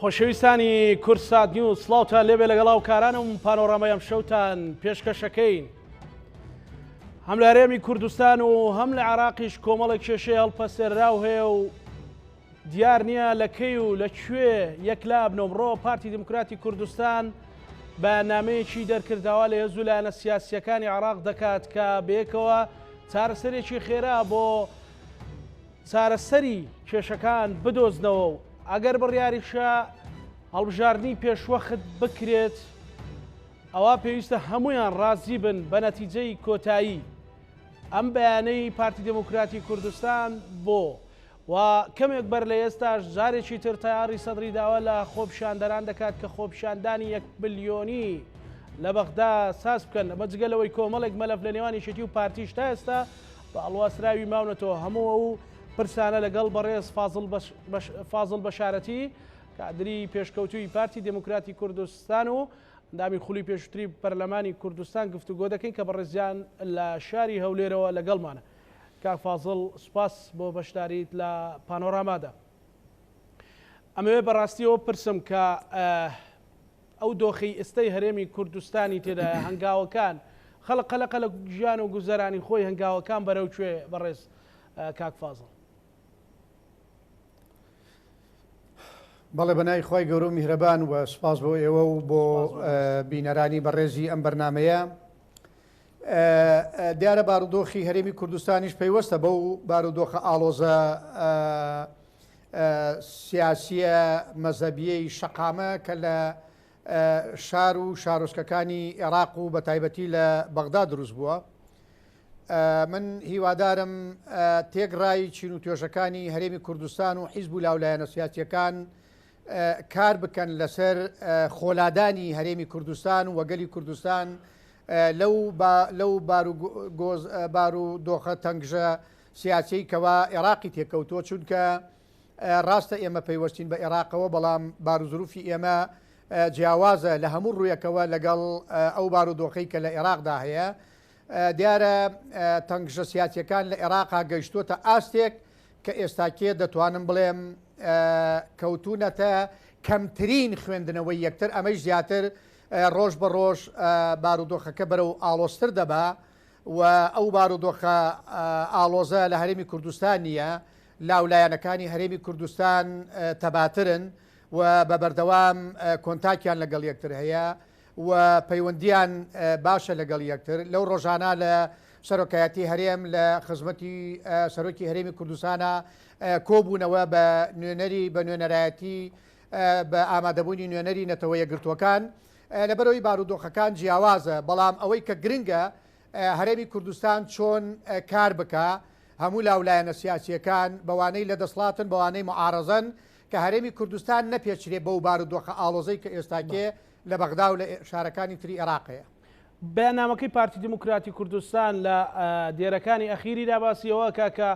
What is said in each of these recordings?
خۆشەویستانی کوردسات نیوز سڵاوتان لێبێ لەگەڵ هاوکارانم پانۆرامای ئەم شەوتان پێشکەشەکەین. هەم لە هەرێمی کوردستان و هەم لە عێراقیش کۆمەڵێک کێشەی هەڵپەسێرراو هەیە و دیار نییە لە کەی و لە کوێ یەکلا بن. ئەمڕۆ پارتی دیموکراتی کوردستان بەیاننامەیەکی دەرکرد داوا لە هێز و لایەنە سیاسییەکانی عێراق دەکات کە بەیەکەوە چارەسەرێکی خێرا بۆ چارەسەری کێشەکان بدۆزنەوە و ئەگەر بڕیاریشە هەڵبژاردنی پێشوەخت بکرێت ئەوا پێویستە هەمویان ڕازی بن بە نەتیجەی کۆتایی ئەم بەیانەی پارتی دێموکراتی کوردستان بۆ و کەمێک بەر لە ئێستاش جارێکی تر تەیاری سەدری داوا لە خۆپیشاندەران دەکات کە خۆپیشاندانی یەک ملیۆنی لە بەغدا ساز بکەن ئەمە جگە لەوەی کۆمەڵێک مەلەف لە نێوان یەکێتی و پارتیش تا ئێستا بە ئەڵواسراوی ماونەتەوە هەموو ئەو پرسانە لەگەڵ بەڕێز فازڵ بەشارەتی کادری پێشکەوتووی پارتی دێموکراتی کوردستان و ئەندامی خولی پێشووتری پەرلەمانی کوردستان گفتوگۆ دەکەین کە بەڕێزیان لە شاری هەولێرەوە لەگەڵمانە. کاک فازڵ سوپاس بۆ بەشداریت لە پانۆرامادا. ئەمەوێ بەڕاستیەوە پرسم کە ئەو دۆخی ئێستەی هەرێمی کوردستانی تێدایە هەنگاوەکان خەڵک قەلەقە لە ژیان و گوزەرانی خۆی هەنگاوەکان بەرەو کوێ بەڕێز کاک فازڵ؟ بەڵێ بە ناوی خوای گەورە و میهرەبان و سوپاس بۆ ئێوە و بۆ بینەرانی بەڕێزی ئەم بەرنمەیە. دیارە بارودۆخی هەرێمی کوردستانیش پەیوەستە بەو بارودۆخە ئاڵۆزە سیاسیە مەزەبیەی شەقامە کە لە شار و شارۆچکەکانی عێراق و بە تایبەتی لە بەغدا دروست بووە. من هیوادارم تێکڕای چین و توێژەکانی هەرێمی کوردستان و حیزب و لاولایەنە سیاسیەکان کار بکەن لەسەر خۆلادانی هەرێمی کوردستان و گەلی کوردستان لەو لەو بارودۆخە تەنگژە سیاسیەی کەوا عێراقی تێکەوتووە چونکە ڕاستە ئێمە پەیوەستین بە عێراقەوە بەڵام بارودروفی ئێمە جیاوازە لە هەموو ڕوویەکەوە لەگەڵ ئەو بارودۆخەی کە لە عێراقدا هەیە دیارە تەنگژە سیاسیەکان لە عێراقا گەیشتووەتە ئاستێک کە ئێستاکێ دەتوانم بڵێم کەوتوونەتە کەمترین خوێندنەوەی یەکتر ئەمەش زیاتر ڕۆژ بە ڕۆژ بارودۆخەکە بەرەو ئاڵۆزتر دەبا و ئەو بارودۆخە ئاڵۆزە لە هەرێمی کوردستان نییە لاولایەنەکانی هەرێمی کوردستان تەباترن و بە بەردەوام کۆنتاکیان لەگەڵ یەکتر هەیە و پەیوەندیان باشە لەگەڵ یەکتر لەو ڕۆژانە لە سەرۆکایەتی هەرێم لە خزمەتی سەرۆکی هەرێمی کوردستانە کۆبوونەوە بە نوێنەری بە نوێنەرایەتی بە ئامادەبوونی نوێنەری نەتەوە یەکگرتووەکان لەبەرەوەی بارودۆخەکان جیاوازە بەڵام ئەوەی کە گرنگە هەرێمی کوردستان چۆن کار بکە هەموو لاولایەنە سیاسیەکان بەوانەی لە دەسڵاتن بەوانەی معارەزەن کە هەرێمی کوردستان نەپێچرێ بەو بارودۆخە ئاڵۆزەی کە ئێستاکێ لە بەغدا و لە شارەکانی تری عێراق هەیە. بەیاننامەکەی پارتی دیموکراتی کوردستان لە دێرەکانی ئەخیریدا باسی ئەوە ئەکا کە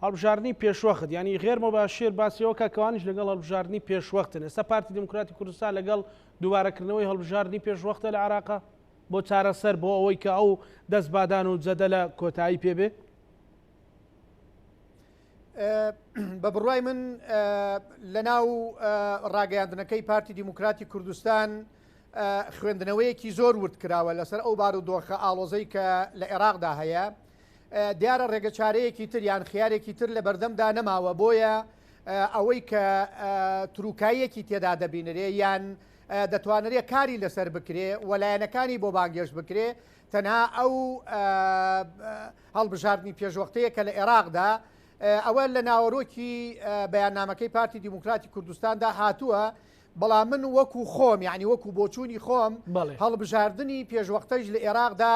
هەڵبژاردنی پێشوەخت یانی غێر مباشر باسی ئەوە کە کەوانیش لەگەڵ هەڵبژاردنی پێشوەختن ئێستا پارتی دیموکراتی کوردستان لەگەڵ دووبارەکردنەوەی هەڵبژاردنی پێشوەختە لە عێراقا بۆ چارەسەر بۆ ئەوەی کە ئەو دەستبادان و جەدەلە کۆتایی پێبێ؟ بە بڕوای من لە ناو ڕاگەیاندنەکەی پارتی دیموکراتی کوردستان خوێندنەوەیەکی زۆر ورد کراوە لەسەر ئەو بارودۆخە ئاڵۆزەی کە لە عێراقدا هەیە دیارە ڕێگەچارەیەکی تر یان خیارێکی تر لە بەردەمدا نەماوە بۆیە ئەوەی کە تروکاییەکی تێدا دەبینرێ یان دەتوانرێ کاری لەسەر بکرێ و لایەنەکانی بۆ بانگێشت بکرێ تەنها ئەو هەڵبژاردنی پێشوەختەیە کە لە عێراقدا ئەوە لە ناوەرۆکی بەیاننامەکەی پارتی دیموکراتی کوردستاندا هاتووە بەڵام من وەکو خۆم یعنی وەکو بۆچوونی خۆم هەڵبژاردنی پێشوەختەش لە عێراقدا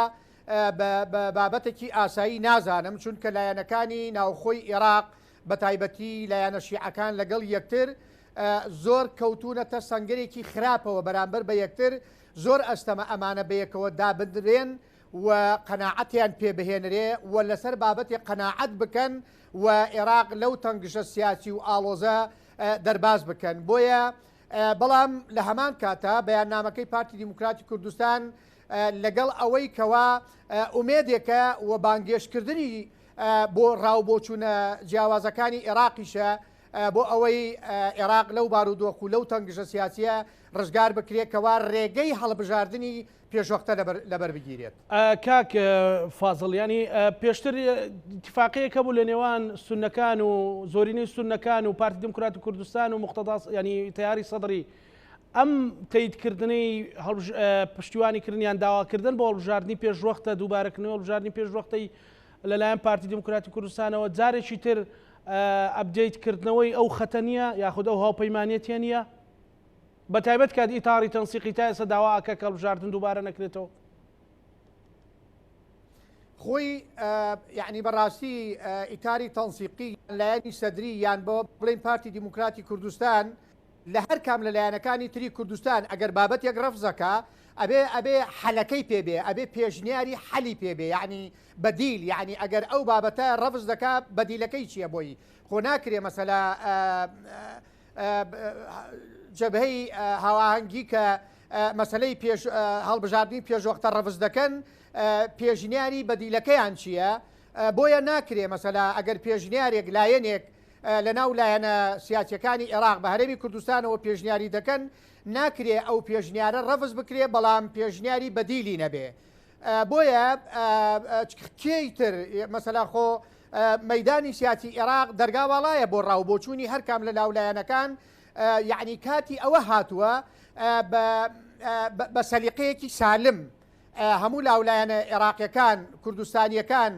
بە بابەتێکی ئاسایی نازانم چونکە لایەنەکانی ناوخۆی عێراق بە تایبەتی لایەنە شیعەکان لەگەڵ یەکتر زۆر کەوتونەتە سەنگەرێکی خراپەوە بەرامبەر بە یەکتر زۆر ئەستەمە ئەمانە بەیەکەوە دابنرێن و قەناعەتیان پێ بهێنرێ و لەسەر بابەتێک قەناعەت بکەن و عێراق لەو تەنگژە سیاسی و ئاڵۆزە دەرباز بکەن بۆیە بەڵام لە هەمان کاتا بەیاننامەکەی پارتی دیموکراتی کوردستان لەگەڵ ئەوەی کەوا ئومێدێکە و بانگێشتکردنی بۆ ڕاوبۆچوونە جیاوازەکانی عێراقیشە. بۆ ئەوەی عێراق لەو بارودۆخ و لەو تەنگژە سیاسیە ڕزگار بکرێت کەوا ڕێگەی هەڵبژاردنی پێشوەختە لەبەر بگیرێت. کاک فازڵ یانی پێشتر ئیتیفاقیەک هەبوو لە نێوان سوننەکان و زۆرینەی سوننەکان و پارتی دیموکراتی کوردستان و موقتەدا یانی تەیاری سەدری ئەم تەیدکردنەی پشتیوانی کردن یان داواکردن بۆ هەڵبژاردنی پێشوەختە دووبارەکردنەوەی هەڵبژاردنی پێشوەختەی لەلایەن پارتی دیموکراتی کوردستانەوە جارێکی تر ئەپدەیت کردنەوەی ئەو خەتە نییە یاخود ئەو هاوپەیمانێتیە نییە؟ بە تایبەت کات ئیتاڕی تەنسیقی تا ئێستا داوا ئەکا کە هەڵبژاردن دووبارە نەکرێتەوە. خۆی یعنی بەڕاستی ئیتاری تەنسیقی لایەنی سەدری یان بۆ بڵین پارتی دیموکراتی کوردستان لە هەر کام لە لایەنەکانی تری کوردستان ئەگەر بابەتێک ڕەفزەکە ئەبێ ئەبێ حەلەکەی پێ بێ ئەبێ پێشنیاری حەلی پێ بێ یعنی بەدیل یعنی ئەگەر ئەو بابەتە ڕەفز دەکا بەدیلەکەی چییە بۆی خۆ ناکرێ مەسەلا جەبهەی هاوئاهەنگی کە مەسەلەی پێش هەڵبژاردنی پێشوەختە ڕەفز دەکەن پێشنیاری بەدیلەکەیان چییە؟ بۆیە ناکرێ مەسەلا ئەگەر پێشنیارێک لایەنێک لە ناو لایەنە سیاسیەکانی عێراق بە هەرێمی کوردستانەوە پێشنیاری دەکەن ناکرێ ئەو پێشنیارە ڕەفز بکرێ بەڵام پێشنیاری بەدیلی نەبێ بۆیە کێی تر مەسەلا خۆ مەیدانی سیاسی ئێراق دەرگا واڵایە بۆ ڕاو بۆچوونی هەر کام لە لاولایەنەکان یعنی کاتی ئەوە هاتووە بە سەلیقەیەکی سالم هەموو لاولایەنە عێراقیەکان کوردستانیەکان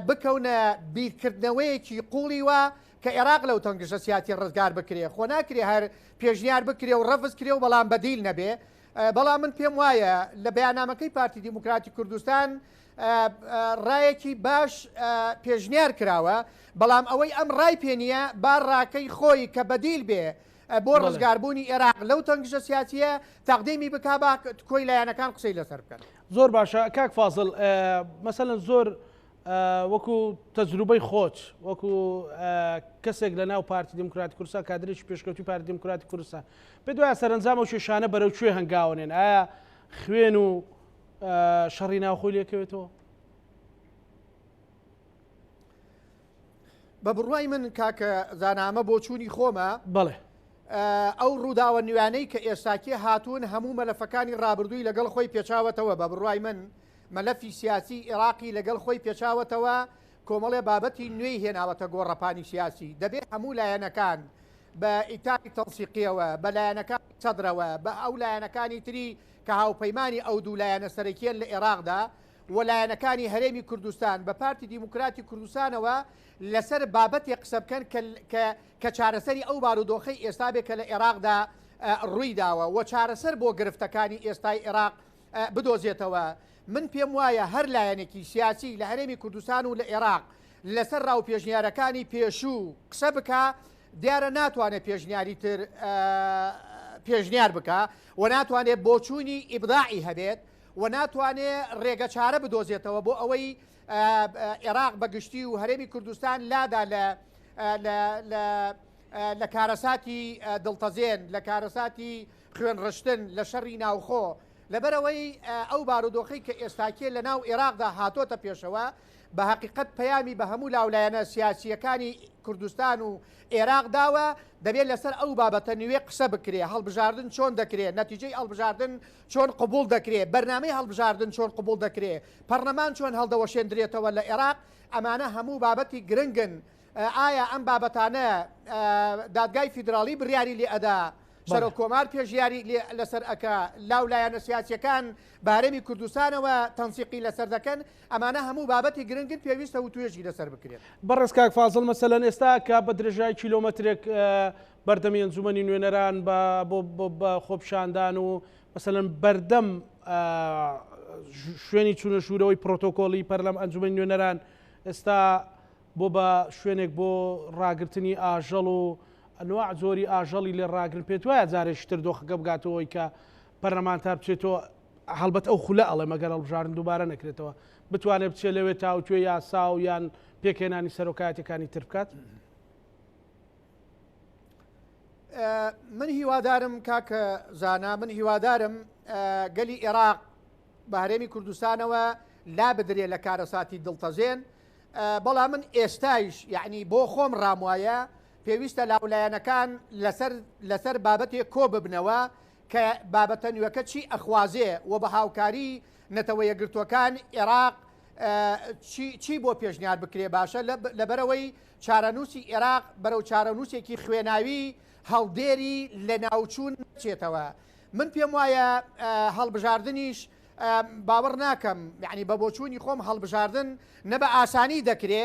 بکەونە بیرکردنەوەیەکی قوڵی وا کە عێراق لەو تەنگژە سیاسی ڕزگار بکرێ خۆ ناکرێ هەر پێشنیار بکرێ و ڕەفز کرێ و بەڵام بەدیل نەبێ بەڵام من پێم وایە لە بەیاننامەکەی پارتی دیموکراتی کوردستان ڕایەکی باش پێشنیار کراوە، بەڵام ئەوەی ئەم ڕای پێ نییە با ڕاکەی خۆی کە بەدیل بێ بۆ ڕزگاربوونی ئێراق لەو تەنگژە سیاسییە تەقدیمی بکا با کۆی لایەنەکان قسەی لەسەر بکەن. زۆر باشە کاک فازڵ مەسەلەن زۆر وەکو تەجروبەی خۆت وەکو کەسێک لە ناو پارتی دیموکراتی کوردستان کادرێکی پێشکەوتوی پارتی دیموکراتی کوردستان پێت وایە سەرەنجام ئەو کێشانە بەرەو کوێ هەنگاونێن ئایا خوێن و شەڕی ناوخۆی لێکەوێتەوە؟ بە بڕوای من کاکە زانامە بۆچوونی خۆمە بەڵێ ئەو ڕووداوە نوێیانەی کە ئێستاکێ هاتوون هەموو مەلەفەکانی ڕابردووی لەگەڵ خۆی پێچاوەتەوە بە بڕوای من مەلەفی سیاسی ئێراقی لەگەڵ خۆی پێچاوەتەوە کۆمەڵێ بابەتی نوێی هێناوەتە گۆڕەپانی سیاسی دەبێت هەموو لایەنەکان بە ئیتاری تەنسیقیەوە بە لایەنەکانی سەدرەوە بە ئەو لایەنەکانی تری کە هاوپەیمانی ئەو دوو لایەنە سەرەکیەن لە ئێراقدا و لایەنەکانی هەرێمی کوردستان بە پارتی دیموکراتی کوردستانەوە لەسەر بابەتێک قسە بکەن کە کە چارەسەری ئەو بارودۆخەی ئێستا بێ کە لە ئێراقدا ڕووی داوە و چارەسەر بۆ گرفتەکانی ئێستای ئێراق بدۆزێتەوە. من پێم وایە هەر لایەنێکی سیاسی لە هەرێمی کوردستان و لە ئێراق لەسەر ڕا و پێشنیارەکانی پێشوو قسە بکا، دیارە ناتوانێت پێشنیاری تر پێشنیار بکا و ناتوانێت بۆچوونی ئیبداعی هەبێت و ناتوانێت ڕێگەچارە بدۆزێتەوە بۆ ئەوەی عێراق بە گشتی و هەرێمی کوردستان لادا لە لە کارەساتی دڵتەزێن، لە کارەساتی خوێنڕشتن، لە شەڕی ناوخۆ، لەبەرئەوەی ئەو بارودۆخەی کە ئێستاکێ لە ناو ئێراقدا هاتۆتە پێشەوە بە هەقیقەت پەیامی بە هەموو لاولایەنە سیاسییەکانی کوردستان و ئێراق داوە، دەبێت لەسەر ئەو بابەتە نوێ قسە بکرێ، هەڵبژاردن چۆن دەکرێ، نەتیجەی هەڵبژاردن چۆن قبوڵ دەکرێ، بەرنامەی هەڵبژاردن چۆن قبوڵ دەکرێ، پەڕلەمان چۆن هەڵدەوەشێندرێتەوە لە ئێراق، ئەمانە هەموو بابەتی گرنگن، ئایا ئەم بابەتانە دادگای فیدراڵی بڕیاری لێ ئەدا، سەرۆک کۆمار پێشیاری لێ لەسەر ئەکا، لاو لایەنە سیاسیەکان بە هەرێمی کوردستانەوە تەنسیقی لەسەر دەکەن، ئەمانە هەموو بابەتی گرنگن پێویستە وتوێژی لەسەر بکرێت. بەڕێز کاک فازڵ مەسەلەن ئێستا کە بە درێژای کیلۆمەترێک بەردەمی ئەنجومەنی نوێنەران بە بۆ بە خۆپیشاندان و مەسەلەن بەردەم شوێنی چوونە ژوورەوەی پرۆتۆکۆلی پەرلەم ئەنجومەنی نوێنەران ئێستا بۆ بە شوێنێک بۆ ڕاگرتنی ئاژەڵ و ئەنواع جۆری ئاژەڵی لێ ڕاگرن پێت وایە جارێکی تر دۆخەکە بگاتەوەی کە پەرلەمانتار بچێتەوە هەڵبەت ئەو خولە ئەڵێم ئەگەر هەڵبژاردن دووبارە نەکرێتەوە بتوانێت بچێت لەوێ تاوتوێ یاسا و یان پێکهێنانی سەرۆکایەتەکانی تر بکات؟ من هیوادارم کاکە زانا من هیوادارم گەلی عێراق بە هەرێمی کوردستانەوە لا بدرێ لە کارەساتی دڵتەزێن بەڵام من ئێستایش یعنی بۆ خۆم ڕام وایە. پێویستە لاولایەنەکان لەسەر لەسەر بابەتێک کۆ ببنەوە کە بابەتە نوێکە چی ئەخوازێ و بە هاوکاری نەتەوە یەکگرتووەکان ئێراق چی چی بۆ پێشنیار بکرێ باشە لەبەرەوەی چارەنووسی ئێراق بەرەو چارەنووسێکی خوێناوی هەڵدێری لەناوچوون نەچێتەوە من پێم وایە هەڵبژاردنیش باوەڕ ناکەم یعنی بە بۆچوونی خۆم هەڵبژاردن نە بە ئاسانی دەکرێ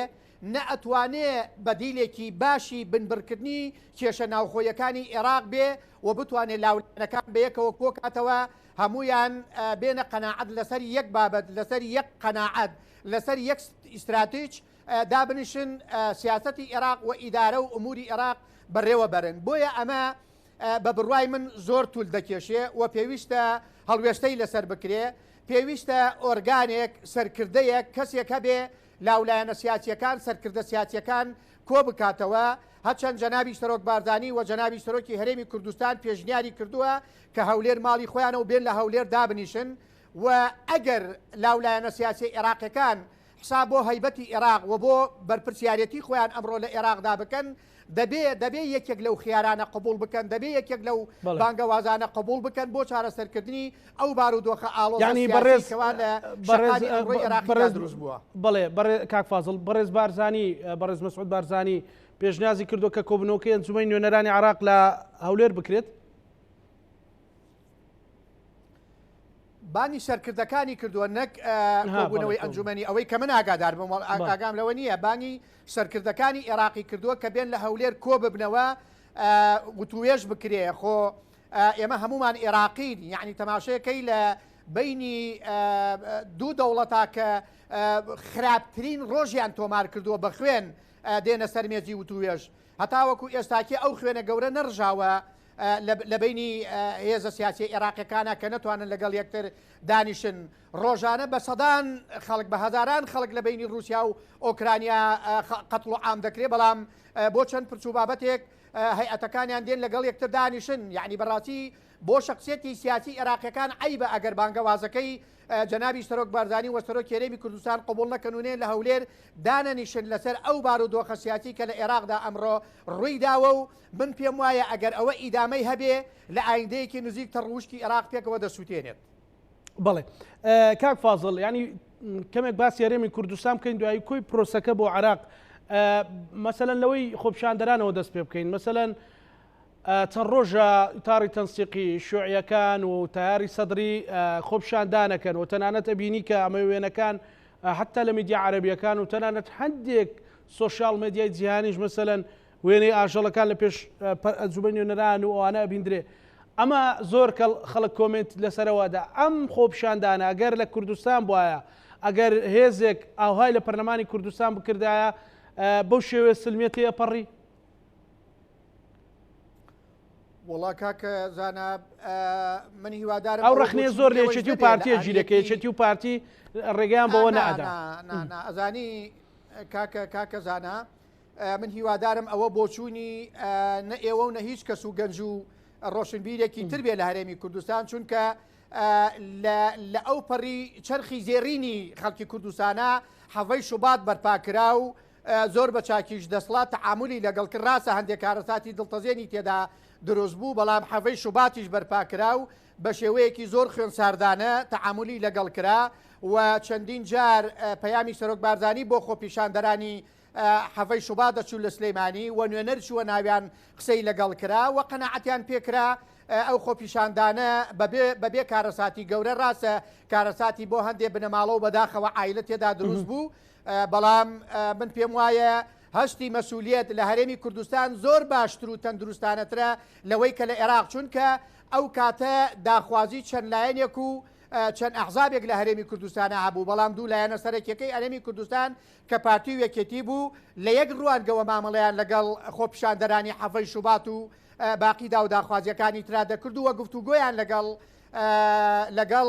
نە ئەتوانێ بەدیلێکی باشی بنبڕکردنی کێشە ناوخۆیەکانی ئێراق بێ و بتوانێ لاولایەنەکان بەیەکەوە کۆکاتەوە هەموویان بێنە قەناعەت لەسەر یەک بابەت لەسەر یەک قەناعەت لەسەر یەک ئیستراتیج دابنیشن سیاسەتی ئێراق و ئیدارە و ئوموری ئێراق بەڕێوە بەرن بۆیە ئەمە بە بڕوای من زۆر تول دەکێشێ و پێویستە هەڵوێستەی لەسەر بکرێ پێویستە ئۆرگانێک سەرکردەیەک کەسێک هەبێ لاولایەنە سیاسیەکان سەرکردە سیاسیەکان کۆبکاتەوە هەرچەند جەنابی سەرۆک بارزانی و جەنابی سەرۆکی هەرێمی کوردستان پێشنیاری کردووە کە هەولێر ماڵی خۆیانە و بێن لە هەولێر دابنیشن و ئەگەر لاولایەنە سیاسیە ئێراقیەکان حساب بۆ هەیبەتی ئێراق و بۆ بەرپرسیارێتی خۆیان ئەمڕۆ لە ئێراقدا بکەن، دەبێ دەبێ یەکێک لەو خیارانە قبوڵ بکەن، دەبێ یەکێک لەو بانگەوازانە قبوڵ بکەن بۆ چارەسەرکردنی ئەو بارودۆخە ئاڵۆزە یانی سیاسی بەڕێز کەوا لە بەڕێز شەقامی ئەمڕۆی ئێراقیدا بەڕێز دروست بووە. بەڵێ بەڕێ کاک فازڵ بەڕێز بارزانی بەڕێز مەسعود بارزانی پێشنیازی کردووە کە کۆبوونەوەکەی ئەنجومەنی نوێنەرانی عێراق لە هەولێر بکرێت. بانگی سەرکردەکانی کردووە نەک کۆبوونەوەی ئەنجومەنی ئەوەی کە من ئاگادار بم ئاگام لەوە نییە بانگی سەرکردەکانی عێراقی کردووە کە بێن لە هەولێر کۆ ببنەوە وتوێژ بکرێ خۆ ئێمە هەمومان عێراقین یعنی تەماشەکەی لە بینی دوو دەوڵەتا کە خراپترین ڕۆژیان تۆمار کردووە بە خوێن دێنە سەر مێزی وتوێژ هەتاوەکو ئێستاکێ ئەو خوێنە گەورە نەڕژاوە لە بەینی هێزە سیاسیە ئێراقیەکانا کە نەتوانن لەگەڵ یەکتر دانیشن، ڕۆژانە بە سەدان خەڵک بە هەزاران خەڵک لە بەینی ڕوسیا و ئۆکرانیا قەتڵ و عام دەکرێ بەڵام بۆ چەند پرس و بابەتێک هەیئەتەکانیان دێن لەگەڵ یەکتر دانیشن یەعنی بەڕاستی بۆ شەخسیەتی سیاسی ئێراقیەکان عەیبە ئەگەر بانگەوازەکەی جەنابی سەرۆک بارزانی و سەرۆکی هەرێمی کوردستان قبوڵ نەکەن و نێن لە هەولێر دانەنیشن لەسەر ئەو بارودۆخە سیاسی کە لە ئێراقدا ئەمڕۆ ڕووی داوە و من پێم وایە ئەگەر ئەوە ئیدامەی هەبێ لە ئایندەیەکی نزیک تەڕ وشکی ئێراق پێکەوە دەسووتێنێت. بەڵێ کاک فازڵ یانی کەمێک باسی هەرێمی کوردستان بکەین دوایی کۆی پرۆسەکە بۆ عێراق مەسەلەن لەوەی خۆپیشاندەرانەوە دەست پێ بکەین مەسەلەن چەند ڕۆژە ئیتاری تەنسیقی شیوعیەکان و تەیاری سەدری خۆپیشاندانەکەن و تەنانەت ئەبینی کە ئەمە وێنەکان حتا لە میدیا عەرەبیەکان و تەنانەت هەندێک سۆشیال مێدیای جیهانیش مەسەلەن وێنەی ئاژەڵەکان لە پێش ئەنجومەنی نوێنەران و ئەوانە ئەبیندرێ ئەمە زۆر کەڵ خەڵک کۆمێنت لەسەرەوەدا ئەم خۆپیشاندانە ئەگەر لە کوردستان بواە ئەگەر هێزێک ئاوهای لە پەرلەمانی کوردستان بکردایە بەو شێوەیە سلمیە تێئەپەڕی؟ وەڵا کاکە زانا من هیوادارم ئەو ڕخنەیە زۆر لە یەکێتی و پارتیە گیرێ کە یەکێتی و پارتی ڕێگەیان بەوە نەئەدا. نا ئەزانی کاکە کاکە زانا من هیوادارم ئەوە بۆچوونی نە ئێوە و نە هیچ کەس و گەنج و ڕۆشنبیرێکی تر بێ لە هەرێمی کوردستان چونکە لە ئەو پەڕی چەرخی زێڕینی خەڵکی کوردستانە حەڤەی شوبات بەرپا کرا و زۆر بە چاکیش دەسڵات تەعامولی لەگەڵ کرد، ڕاستە هەندێک کارەساتی دڵتەزێنی تێدا دروست بوو، بەڵام حەڤەی شوباتیش بەرپا کرا و بە شێوەیەکی زۆر خوێنساردانە تەعامولی لەگەڵ کرا و چەندین جار پەیامی سەرۆک بارزانی بۆ خۆپیشاندەرانی حەڤەی شوبات دەچوو لە سلێمانی و نوێنەر چووە ناویان قسەی لەگەڵ کرا و قەناعەتیان پێکرا ئەو خۆپیشاندانە بەبێ بەبێ کارەساتی گەورە ڕاستە کارەساتی بۆ هەندێ بنەماڵە و بەداخەوە عایلە تێدا دروست بوو بەڵام من پێم وایە هەستی مەسولیەت لە هەرێمی کوردستان زۆر باشتر و تەندروستانەترە لەوەی کە لە عێراق چونکە ئەو کاتە داخوازی چەند لایەنێک و چەند ئەحزابێک لە هەرێمی کوردستانە هەبوو بەڵام دوو لایەنە سەرەکیەکەی هەرێمی کوردستان کە پارتی و یەکێتی بوو لە یەک ڕوانگەوە مامەڵەیان لەگەڵ خۆپیشاندەرانی حەڤەی شوبات و باقی داو داخوازیەکانی ترا دەکرد و گفتوگۆیان لەگەڵ لەگەڵ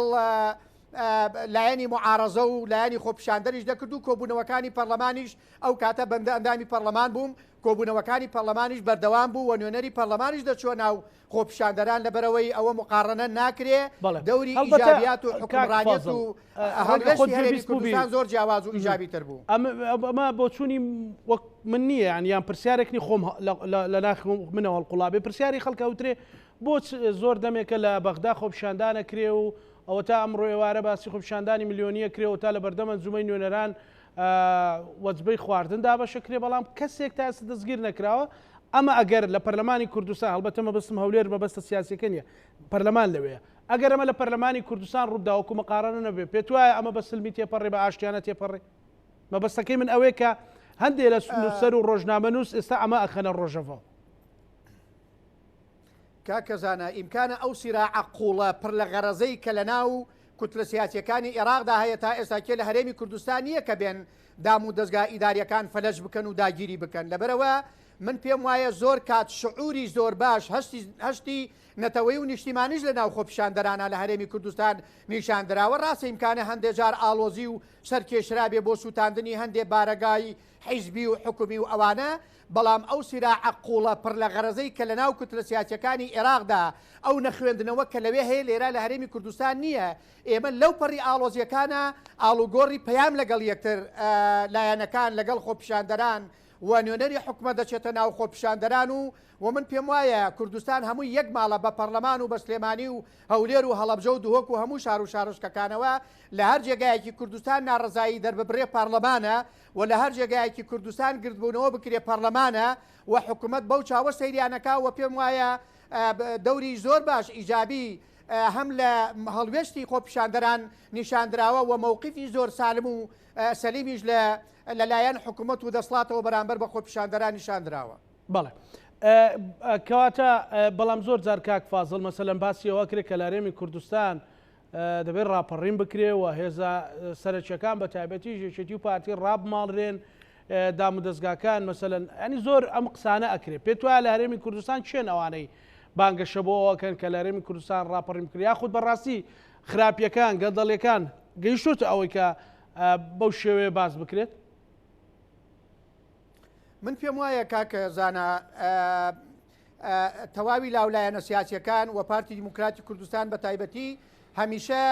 لایەنی موعارەزە و لایەنی خۆپیشاندەریش دەکرد و کۆبوونەوەکانی پەرلەمانیش ئەو کاتە بەندە ئەندامی پەرلەمان بووم کۆبوونەوەکانی پەرلەمانیش بەردەوام بوو و نوێنەری پەرلەمانیش دەچووە ناو خۆپیشاندەران لەبەرئەوەی ئەوە موقاڕەنە ناکرێ بەڵێ دەوری هەڵبەتە ئیجابیات و کاک حوکمڕانیەت فازڵ و ڕەنگە خۆت هەڵوێستی هەرێمی گوێبیست بووبی کوردستان زۆر جیاواز و ئیجابی تر بوو. ئەم ئەمە بۆچوونی وەک من نییە یان یان پرسیارێک نی خۆم لە ناخی منەوە هەڵقوڵابێ پرسیاری خەڵک ئەوترێ بۆ زۆر دەمێکە لە بەغدا خۆپیشاندان ئەکرێ و ئەوەتا ئەمڕۆ ئێوارە باسی خۆپیشاندانی ملیۆنی ئەکرێ ئەوەتا لە بەردەم ئەنجومەی نوێنەران وەجبەی خواردن دابەشەکرێ بەڵام کەسێک تا ئێستا دەستگیر نەکراوە ئەمە ئەگەر لە پەرلەمانی کوردستان هەڵبەتە مەبەستم هەولێر مەبەستە سیاسیەکە نییە پەرلەمان لەوەیە ئەگەر ئەمە لە پەرلەمانی کوردستان ڕووبدا وەکو مقارنە نەبێ پێت وایە ئەمە بە سلمی تێپەڕێ بە ئاشتیانە تێپەڕێ مەبەستەکەی من ئەوەیە کە هەندێ لە نووسەر و ڕۆژنامەنووس ئێستا ئەمە ئەخەنە ڕۆژەڤەوە. کاکە زانا ئیمکانە ئەو سیراعە قوڵە پڕ لە غەرەزەی کە لە ناو کوتلە سیاسیەکانی ئێراقدا هەیە تا ئێستا کێ لە هەرێمی کوردستان نییە کە بێن دام و دەزگا ئیداریەکان فەلەج بکەن و داگیری بکەن لەبەرئەوە من پێم وایە زۆر کات شعوری زۆر باش هەستی هەستی نەتەوەی و نیشتیمانیش لە ناو خۆپیشاندەرانا لە هەرێمی کوردستان نیشان دراوە ڕاستە ئیمکانە هەندێ جار ئاڵۆزی و سەرکێشرابێ بۆ سوتاندنی هەندێ بارەگای حیزبی و حکومی و ئەوانە بەڵام ئەو سیراعە قوڵە پڕ لە غەرەزەی کە لەناو کوتلە سیاسیەکانی ئێراقدا ئەو نەخوێندنەوە کە لەوێ هەیە لێرە لە هەرێمی کوردستان نییە ئێمە لەو پەڕی ئاڵۆزیەکانا ئاڵوگۆڕی پەیام لەگەڵ یەکتر لایەنەکان لەگەڵ خۆپیشاندەران و نوێنەری حکومەت دەچێتە ناو خۆپیشاندەران و و من پێم وایە کوردستان هەمووی یەک ماڵە بە پەڕلەمان و بە سلێمانی و هەولێر و هەڵەبجە و دهۆک و هەموو شار و شارۆچکەکانەوە لە هەر جێگایەکی کوردستان ناڕەزایی دەرببرێ پارلەمانە و لە هەر جێگایەکی کوردستان گردبوونەوە بکرێ پەڕلەمانە و حکومەت بەو چاوە سەیریان ئەکا و پێم وایە دەوری زۆر باش ئیجابی هەم لە هەڵوێستی خۆپیشاندەران نیشاندراوە و مەوقیفی زۆر سالم و سەلیمیش لە لەلایەن حکومەت و دەسڵاتەوە بەرامبەر بە خۆپیشاندەران نیشاندراوە. بەڵێ کەواتە بەڵام زۆر جار کاک فازڵ مەسەلەن باسی ئەوە کرێ کە لە هەرێمی کوردستان دەبێت ڕاپەڕین بکرێ و هێزە سەرەکیەکان بە تایبەتیش یەکێتی و پارتی ڕابماڵرێن دامودەزگاکان مەسەلەن ئەنی زۆر ئەم قسانە ئەکرێ پێت وایە لە هەرێمی کوردستان چێن ئەوانەی بانگەشە بۆ ئەوەکەن کە لە هەرێمی کوردستان ڕاپەڕین بکرێ یاخود بەڕاستی خراپیەکان گەندەڵیەکان گەیشتۆتە ئەوەی کە بەو شێوەیە باس بکرێت؟ من پێم وایە کاک زانا تەواوی لاولایەنە سیاسیەکان و پارتی دیموکراتی کوردستان بە تایبەتی هەمیشە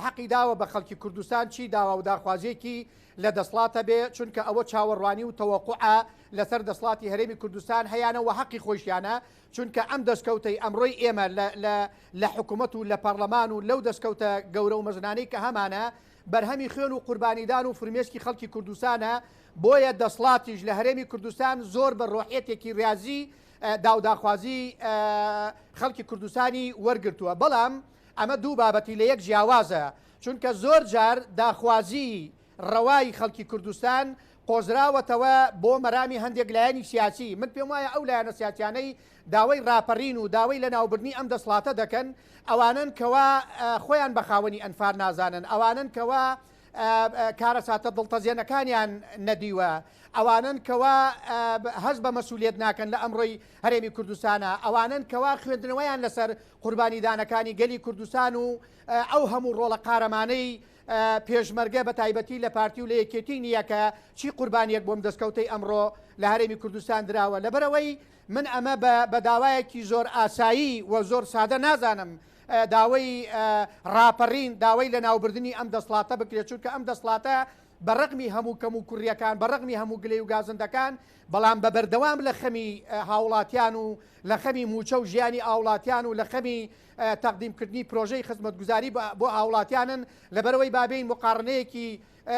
حەقی داوە بە خەڵکی کوردستان چی داوا و داخوازیەکی لە دەسڵاتە بێ چونکە ئەوە چاوەڕوانی و تەوەقوعە لەسەر دەسڵاتی هەرێمی کوردستان هەیانە و حەقی خۆیشیانە چونکە ئەم دەستکەوتەی ئەمڕۆی ئێمە لە حکوومەت و لە پەرلەمان و لەو دەستکەوتە گەورە و مەزنانەی کە هەمانە بەرهەمی خوێن و قوربانیدان و فرمێسکی خەڵکی کوردستانە بۆیە دەسڵاتیش لە هەرێمی کوردستان زۆر بە ڕۆحیەتێکی ڕیازی داوداخوازی خەڵکی کوردستانی وەرگرتووە، بەڵام ئەمە دوو بابەتی لە یەک جیاوازە، چونکە زۆر جار داخوازی ڕەوای خەڵکی کوردستان قۆزراوەتەوە بۆ مەرامی هەندێک لایەنی سیاسی، من پێم وایە ئەو لایەنە سیاسیانەی داوای ڕاپەرین و داوای لەناوبردنی ئەم دەسڵاتە دەکەن ئەوانەن کەوا خۆیان بە خاوەنی ئەنفال نازانن، ئەوانەن کەوا کارەساتە دڵتەزێنەکانیان نەدیوە، ئەوانەن کەوا هەست بە مەسولیەت ناکەن لە ئەمڕۆی هەرێمی کوردستانا، ئەوانەن کەوا خوێندنەوەیان لەسەر قوربانیدانەکانی گەلی کوردستان و ئەو هەموو ڕۆڵە قارەمانەی پێشمەرگە بە تایبەتی لە پارتی و لە یەکێتی نییە کە چی قوربانیەک بۆم دەستکەوتەی ئەمڕۆ لە هەرێمی کوردستان دراوە. لەبەرئەوەی من ئەمە بە داوایەکی زۆر ئاسایی و زۆر سادە نازانم داوەی ڕاپەڕین، داوەی لەناوبردنی ئەم دەسڵاتە بکرێت، چونکە ئەم دەسڵاتە بە ڕەغمی هەموو کەموکوڕییەکان، بە ڕەغمی هەموو گلەی و گازندەکان، بەڵام بە بەردەوام لە خەمی هاوڵاتیان و لە خەمی مووچە و ژیانی ئاوڵاتیان و لە خەمی تەقدیمکردنی پرۆژەی خزمەتگوزاری بۆ هاوڵاتیانن، لەبەرئەوەی با بێین موقاڕنەیەکی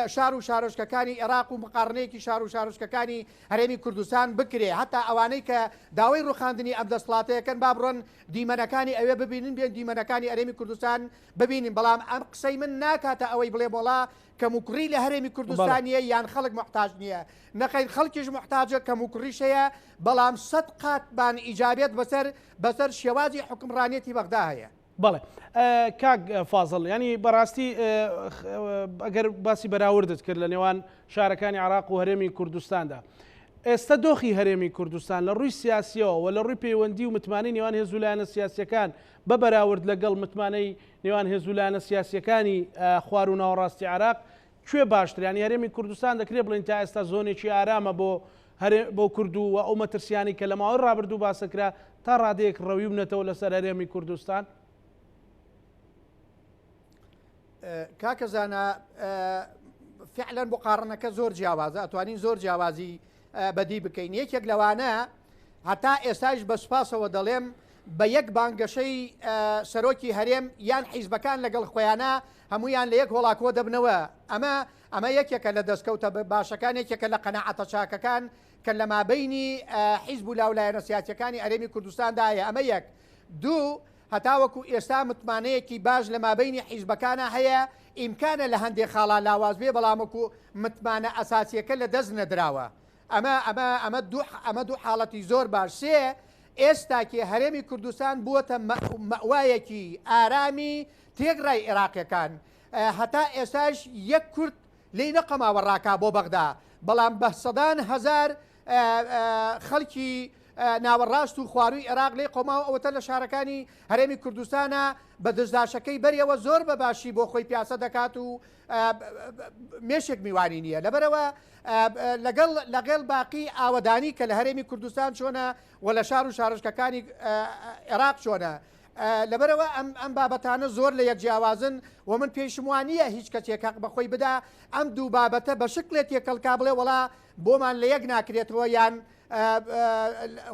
شار و شارۆچکەکانی ئێراق و مقاڕنەیەکی شار و شارۆچکەکانی هەرێمی کوردستان بکرێ، هەتا ئەوانەی کە داوای ڕوخاندنی ئەم دەسڵاتەیەکەن با بڕۆن دیمەنەکانی ئەوێ ببینن بێن دیمەنەکانی هەرێمی کوردستان ببینن، بەڵام ئەم قسەی من ناکاتە ئەوەی بڵێم وەڵا کەموکوڕی لە هەرێمی کوردستان نییە یان خەڵک موحتاج نییە، نەخەیر خەڵکیش موحتاجە کەموکوڕیش هەیە، بەڵام سەت قات بان ئیجابیەت بەسەر بەسەر شێوازی حوکمڕانیەتی بەغدا هەیە. بەڵێ کاک فازڵ ینی بەڕاستی ئەگەر باسی بەراوردت کرد لە نێوان شارەکانی عراق و هەرێمی کوردستاندا. ئێستە دۆخی هەرێمی کوردستان لە ڕووی سیاسییەوە و لە ڕووی پەیوەندی و متمانەی نێوان هێز و لایەنە سیاسییەکان بە بەراورد لەگەڵ متمانەی نێوان هێز و لایەنە سیاسییەکانی خوار و ناوەڕاستی عێراق کوێ باشترە؟ یانی هەرێمی کوردستان دەکرێت بڵێین تا ئێستا زۆنێکی ئارامە بۆ هەرێ بۆ کورد و ئەو مەترسیانەی کە لە ماوەی ڕابردوو باسکرا تا ڕادەیەک ڕەویونەتەوە لەسەر هەرێمی کوردستان؟ کاکە زانا فعلا مقارنەکە زۆر جیاوازە ئەتوانین زۆر جیاوازی بەدی بکەین یەکێک لەوانە هەتا ئێستاش بە سوپاسەوە دەڵێم بە یەک بانگەشەی سەرۆکی هەرێم یان حیزبەکان لەگەڵ خۆیانە هەمویان لە یەک هۆڵاکۆ دەبنەوە ئەمە ئەمە یەکێکە لە دەستکەوتە باشەکان یەکێکە لە قەنەعەتە چاکەکان کە لە مابینی حیزب و لاولایەنە سیاسەکانی هەرێمی کوردستاندایە ئەمە یەک دوو هەتاوەکو ئێستا متمانەیەکی باش لە مابەینی حیزبەکانا هەیە، ئیمکانە لە هەندێ خاڵا لاواز بێ بەڵام وەکو متمانە ئەساسیەکە لە دەست نەدراوە. ئەمە ئەمە ئەمە دوو ئەمە دوو حاڵەتی زۆر باش. سێ، ئێستاکێ هەرێمی کوردستان بووەتە مەئوایەکی ئارامی تێکڕای ئێراقیەکان. هەتا ئێستاش یەک کورد لێی نەقەماوە ڕاکا بۆ بەغدا، بەڵام بە سەدان هەزار خەڵکی ناوەڕاست و خوارووی عێراق لێی قەوماوە، ئەوەتە لە شارەکانی هەرێمی کوردستانە بە دزداشەکەی بەریەوە زۆر بە باشی بۆ خۆی پیاسە دەکات و مێشێک میوانی نییە. لەبەرئەوە لەگەڵ لەگەڵ باقی ئاوەدانی کە لە هەرێمی کوردستان چۆنە و لە شار و شارۆچکەکانی عێراق چۆنە، لەبەرئەوە ئەم ئەم بابەتانە زۆر لە یەک جیاوازن و من پێیشم وا نییە هیچ کەسێک هەق بە خۆی بدا ئەم دوو بابەتە بە شکلێ تێکەڵ کا بڵێ وەڵا بۆمان لە یەک ناکرێتەوە یان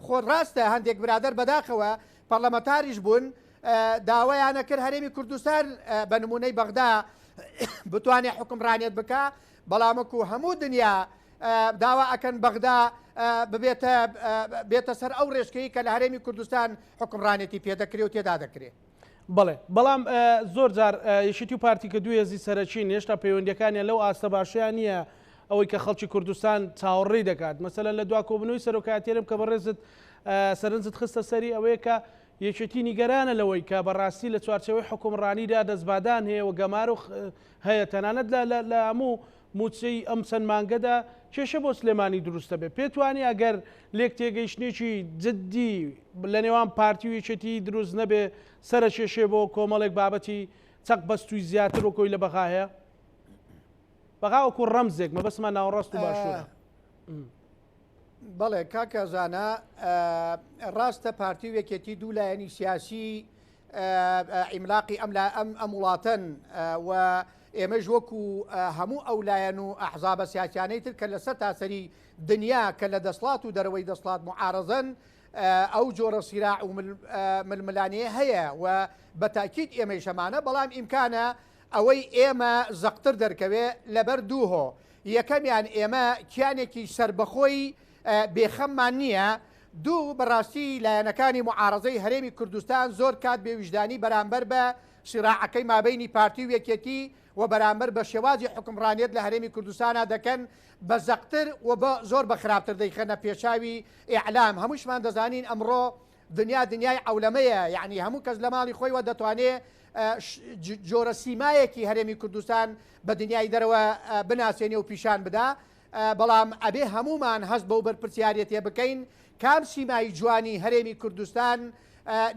خۆ ڕاستە هەندێک برادەر بەداخەوە پەڕلەمەتاریش بوون داوایانە کرد هەرێمی کوردستان بە نمونەی بەغدا بتوانێت حکومڕانێت بکە بەڵام وەکو هەموو دنیا داوا ئەکەن بەغدا ببێتە بێتە سەر ئەو ڕێچکەی کە لە هەرێمی کوردستان حکومڕانێتی پێدەکرێ و تێدا دەکرێ. بەڵێ بەڵام زۆر جار یەکێتی و پارتی کە دوو هێزی سەرەکین هێشتا پەیوەندیەکانیان لەو ئاستە باشەیان نییە ئەوەی کە خەڵکی کوردستان چاوەڕێی دەکات مەسەلەن لە دوا کۆبوونەوەی سەرۆکایەتی هەرێم کە بەڕێزت سەرنجت خستە سەری ئەوەیە کە یەکێتی نیگەرانە لەوەی کە بەڕاستی لە چوارچێوەی حکومڕانیدا دەستبادان هەیە و گەمارۆ هەیە تەنانەت لە هەموو مووچەی ئەم چەند مانگەدا کێشە بۆ سلێمانی دروست دەبێت. پێت وانییە ئەگەر لێکتێگەیشتنێکی جددی لە نێوان پارتی و یەکێتی دروست نەبێ سەرەکێشێ بۆ کۆمەڵێک بابەتی چەق بەستووی زیاتر وەک ئەوی لە بەغا هەیە؟ بەغا وەکو ڕەمزێک مەبەستمان ناوەڕاست و باشوورە. بەڵێ کاکە زانا ڕاستە پارتی و یەکێتی دوو لایەنی سیاسی عیملاقی ئەم ئەم ئەم وڵاتەن و ئێمەش وەکو هەموو ئەو لایەن و ئەحزابە سیاسیانەی تر کە لەسەر تاسەری دنیا کە لە دەسڵات و دەرەوەی دەسڵات معارەزەن ئەو جۆرە سیراع و ململانێ هەیە و بە تاکیید ئێمەیش هەمانە بەڵام ئیمکانە ئەوەی ئێمە زەقتر دەرکەوێ لەبەر دوو هۆ یەکەمیان ئێمە کیانێکی سەربەخۆی بێخەممان نییە، دوو، بەڕاستی لایەنەکانی موعارەزەی هەرێمی کوردستان زۆر کات بێویژدانی بەرامبەر بە سیراعەکەی مابەینی پارتی و یەکێتی و بەرامبەر بە شێوازی حوکمڕانیەت لە هەرێمی کوردستانا دەکەن بە زەقتر و بە زۆر بە خراپتر دەیخەنە پێشاوی ئیعلام هەمووشمان دەزانین ئەمڕۆ دنیا دنیای عەولەمەیە یەعنی هەموو کەس لە ماڵی خۆیوە دەتوانێ جۆرە سیمایەکی هەرێمی کوردستان بە دنیای دەرەوە بناسێنێ و پیشان بدا بەڵام ئەبێ هەموومان هەست بەو بەرپرسیارێتیە بکەین کام سیمای جوانی هەرێمی کوردستان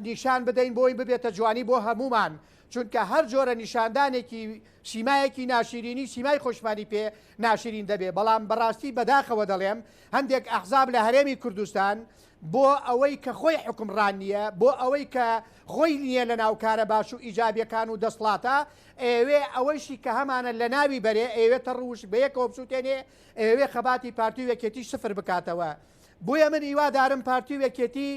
نیشان بدەین بۆی ببێتە جوانی بۆ هەموومان چونکە هەر جۆرە نیشاندانێکی سیمایەکی ناشیرینی سیمای خۆشمانی پێ ناشرین دەبێ بەڵام بەڕاستی بەداخەوە دەڵێم هەندێک ئەحزاب لە هەرێمی کوردستان بۆ ئەوەی کە خۆی حوکمڕان نییە، بۆ ئەوەی کە خۆی نییە لە ناو کارە باش و ئیجابیەکان و دەسڵاتە، ئەیەوێ ئەوەیشی کە هەمانە لە ناوی بەرێ، ئەیەوێ تەڕ و وشک بە یەکەوە بسوتێنێ، ئەیەوێ خەباتی پارتی و یەکێتیش سفر بکاتەوە. بۆیە من هیوادارم پارتی و یەکێتی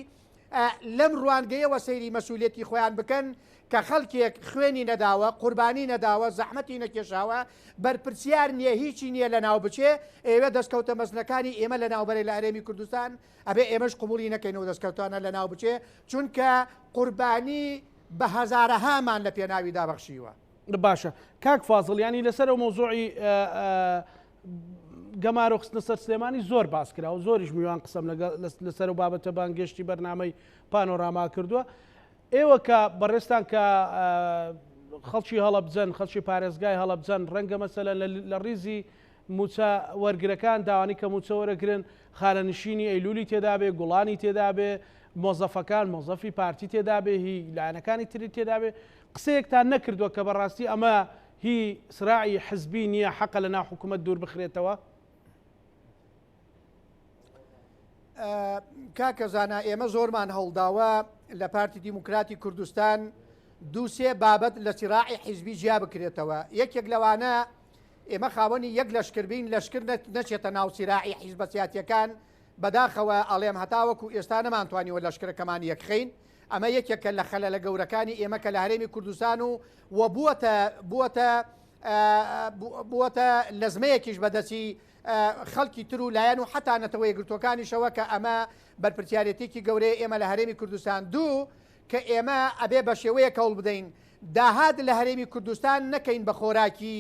لەم ڕوانگەیەوە سەیری مەسولیەتی خۆیان بکەن کە خەڵکێک خوێنی نەداوە، قوربانی نەداوە، زەحمەتی نەکێشاوە، بەرپرسیار نییە، هیچی نییە لە ناو بچێ، ئەیەوێ دەستکەوتە مەزنەکانی ئێمە لە ناو بەرێ لە هەرێمی کوردستان، ئەبێ ئێمەش قبوڵی نەکەین ئەو دەستکەوتانە لەناو بچێ چونکە قوربانی بە هەزارەهامان لە پێناویدا بەخشیوە. باشە کاک فازڵ یانی لەسەر ئەو مەوزوعی گەمارۆ خستنە سەر سلێمانی زۆر باس کرا و زۆریش میوان قسەم لەسەر و بابەتە بانگێشتی بەرنامەی پانۆراما کردووە ئێوە کە بەڕێزتان کە خەڵکی هەڵەبجەن خەڵکی پارێزگای هەڵەبجەن ڕەنگە مەسەلەن لە ڕیزی مووچە وەرگرەکان داوانی کە مووچە وەرەگرن خانەنشینی ئەیلولی تێدابێ گوڵانی تێدابێ مۆزەفەکان مۆزەفی پارتی تێدابێ هی لایەنەکانی تری تێدابێ قسەیەکتان نەکردووە کە بەڕاستی ئەمە هی سراعی حزبی نییە حەقە لە ناو حکوومەت دوور بخرێتەوە؟ کاکە زانا ئێمە زۆرمان هەوڵداوە لە پارتی دیموکراتی کوردستان دووسێ بابەت لە سیراعی حیزبی جیا بکرێتەوە یەکێک لەوانە ئێمە خاوەنی یەک لەشکر بین لەشکر نەچێتە ناو سیراعی حیزبە سیاتیەکان بەداخەوە ئەڵێم هەتاوەکو ئێستا نەمانتوانیوە لەشکرەکەمان یەکخەین ئەمە یەکێکە لە خەلەلە گەورەکانی ئێمە کە لە هەرێمی کوردستان و و بووەتە بووەتە بووەتە لەزمەیەکیش بەدەستی خەڵکی تر و لایەن و حەتا نەتەوە یەکگرتووەکانیشەوە کە ئەمە بەرپرسیارێتیەکی گەورەیە ئێمە لە هەرێمی کوردستان دوو کە ئێمە ئەبێ بە شێوەیەک هەوڵ بدەین داهات لە هەرێمی کوردستان نەکەین بە خۆراکی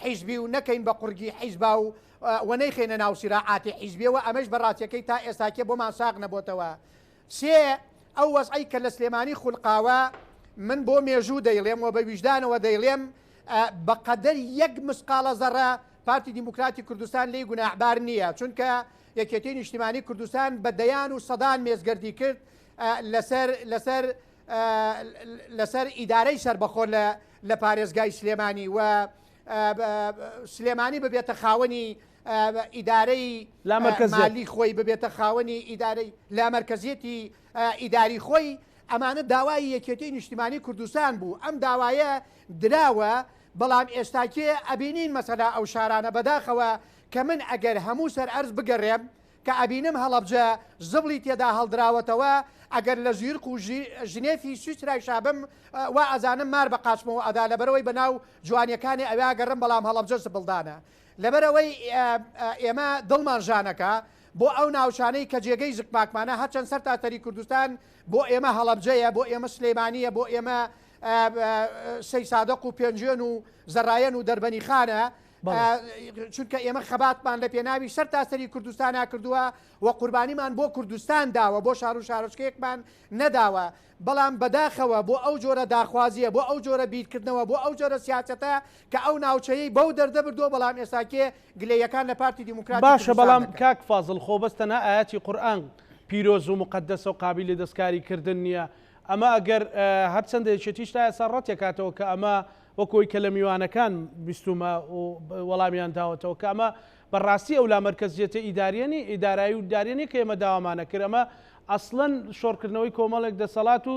حیزبی و نەکەین بە قوڕگی حیزبا و و نەیخەینە ناو سیراعاتی حیزبیەوە ئەمەش بە ڕاستیەکەی تا ئێستاکێ بۆمان ساغ نەبۆتەوە سێ ئەو وەزعەی کە لە سلێمانی خولقاوە من بۆ مێژوو دەیڵێم و بە ویژدانەوە دەیڵێم بە قەدەر یەک مسقاڵە زەڕە پارتی دیموکراتی کوردستان لێی گوناحبار نییە چونکە یەکێتی نیشتیمانی کوردستان بە دەیان و سەدان مێزگردی کرد لەسەر لەسەر لەسەر ئیدارەی سەربەخۆ لە لە پارێزگای سلێمانی و سلێمانی ببێتە خاوەنی ئیدارەی مالی خۆی ببێتە خاوەنی ئیدارەی لامەرکەزیەتی ئیداری خۆی ئەمانە داوای یەکێتی نیشتیمانی کوردستان بوو ئەم داوایە دراوە بەڵام ئێستاکێ ئەبینین مەسەلا ئەو شارانە بەداخەوە کە من ئەگەر هەموو سەر ئەرز بگەڕێم کە ئەبینم هەڵەبجە زبڵی تێدا هەڵدراوەتەوە ئەگەر لە زویرق و ژنێفی سویسرایشا بم وا ئەزانم مار بە قاچمەوە ئەدا لەبەرئەوەی بەناو جوانیەکانی ئەوێ ئەگەڕم بەڵام هەڵەبجە زبڵدانە لەبەرئەوەی ئێمە دڵمان ژانەکا بۆ ئەو ناوچانەی کە جێگەی زکماکمانە هەرچەند سەرتاسەری کوردستان بۆ ئێمە هەڵەبجەیە بۆ ئێمە سلێمانیە بۆ ئێمە سەیسادق و پێنجوێن و زەڕایەن و دەربەنیخانە چونکە ئێمە خەباتمان لە پێناوی سەر تاسەری کوردستانا کردووە و قوربانیمان بۆ کوردستان داوە بۆ شار و شارۆچکەیەکمان نەداوە بەڵام بەداخەوە بۆ ئەو جۆرە داخوازیە بۆ ئەو جۆرە بیرکردنەوە بۆ ئەو جۆرە سیاسەتە کە ئەو ناوچەیەی بەو دەردە بردووە بەڵام ئێستاکێ گلەیەکان لە پارتی دیموکراتی باشە کوردستان بەڵام دەکەن. کاک فازڵ خۆ بەس تەنها ئایەتی قورئان پیرۆز و موقەدەسە و قابیلی دەستکاری کردن نیە ئەمە ئەگەر هەرچەندە یەکێتیش تا ئێستا ڕەتێکاتەوە کە ئەمە وەکو ئەوی کە لە میوانەکان بیستومە و وەڵامیان داوەتەوە کە ئەمە بە ڕاستی ئەو لامەرکەزیەتە ئیداریە نی ئیدارایی و داریە نیە کە ئێمە داوامانە کرد ئەمە ئەسڵەن شۆڕکردنەوەی کۆمەڵێک دەسەڵات و